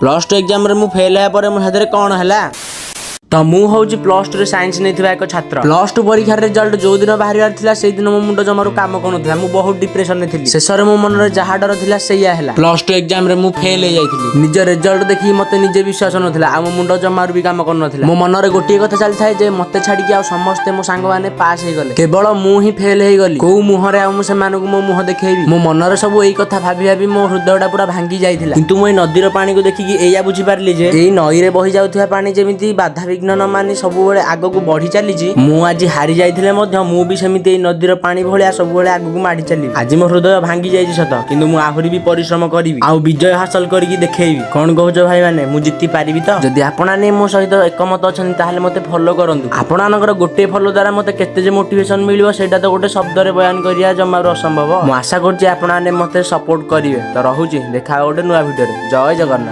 Plus two ଏକ୍ଜାମରେ ମୁଁ fail ହେବା ପରେ ମୋ ସାଥିରେ କ'ଣ ହେଲା? ତ ମୁଁ ହେଉଛି ପ୍ଲସ୍ ଟୁରେ ସାଇନ୍ସ ନେଇଥିବା ଏକ ଛାତ୍ର। ପ୍ଲସ୍ ଟୁ ପରୀକ୍ଷାର ରେଜଲ୍ଟ ଯୋଉ ଦିନ ବାହାରିବାର ଥିଲା, ସେଇଦିନ ମୋ ମୁଣ୍ଡ ଜମାରୁ କାମ କରୁନଥିଲା। ମୁଁ ବହୁତ ଡିପ୍ରେସନରେ ଥିଲି। ଶେଷରେ ମୋ ମନରେ ଯାହା ଡର ଥିଲା, ସେଇଆ ହେଲା। ପ୍ଲସ୍ ଟୁ ଏକ୍ଜାମରେ ମୁଁ ଫେଲ୍ ହେଇଯାଇଥିଲି। ନିଜ ରେଜଲ୍ଟ ଦେଖିକି ମତେ ନିଜେ ବିଶ୍ୱାସ ନଥିଲା ଆଉ ମୋ ମୁଣ୍ଡ ଜମାରୁ ବି କାମ କରୁନଥିଲା। ମୋ ମନରେ ଗୋଟିଏ କଥା ଚାଲିଥାଏ ଯେ ମତେ ଛାଡିକି ଆଉ ସମସ୍ତେ ମୋ ସାଙ୍ଗମାନେ ପାସ୍ ହେଇଗଲେ, କେବଳ ମୁଁ ହିଁ ଫେଲ୍ ହେଇଗଲି। କୋଉ ମୁହଁରେ ଆଉ ମୁଁ ସେମାନଙ୍କୁ ମୋ ମୁହଁ ଦେଖେଇବି? ମୋ ମନରେ ସବୁ ଏଇ କଥା ଭାବି ଭାବି ମୋ ହୃଦୟଟା ପୁରା ଭାଙ୍ଗି ଯାଇଥିଲା। କିନ୍ତୁ ମୁଁ ଏଇ ନଦୀର ପାଣିକୁ ଦେଖିକି ଏଇଆ ବୁଝିପାରିଲି ଯେ ଏଇ ନଈରେ ବହି ଯାଉଥିବା ପାଣି ଯେମିତି ବାଧାବିଘ୍ନ ନ ମାନି ସବୁବେଳେ ଆଗକୁ ବଢି ଚାଲିଛି, ମୁଁ ଆଜି ହାରି ଯାଇଥିଲେ ମଧ୍ୟ ମୁଁ ବି ସେମିତି ଏଇ ନଦୀର ପାଣି ଭଳିଆ ସବୁବେଳେ ଆଗକୁ ମାଡି ଚାଲିବି। ଆଜି ମୋ ହୃଦୟ ଭାଙ୍ଗି ଯାଇଛି ସତ, କିନ୍ତୁ ମୁଁ ଆହୁରି ବି ପରିଶ୍ରମ କରିବି ଆଉ ବିଜୟ ହାସଲ କରିକି ଦେଖେଇବି। କଣ କହୁଛ ଭାଇମାନେ, ମୁଁ ଜିତି ପାରିବି ତ? ଯଦି ଆପଣମାନେ ମୋ ସହିତ ଏକମତ ଅଛନ୍ତି, ତାହେଲେ ମତେ ଫଲୋ କରନ୍ତୁ। ଆପଣମାନଙ୍କର ଗୋଟିଏ ଫଲୋ ଦ୍ୱାରା ମତେ କେତେ ଯେ ମୋଟିଭେସନ ମିଳିବ, ସେଇଟା ତ ଗୋଟେ ଶବ୍ଦରେ ବୟାନ କରିବା ଜମାରୁ ଅସମ୍ଭବ। ମୁଁ ଆଶା କରୁଛି ଆପଣମାନେ ମତେ ସପୋର୍ଟ କରିବେ। ତ ରହୁଛି, ଦେଖା ହବ ଗୋଟେ ନୂଆ ଭିଡିଓରେ। ଜୟ ଜଗନ୍ନାଥ।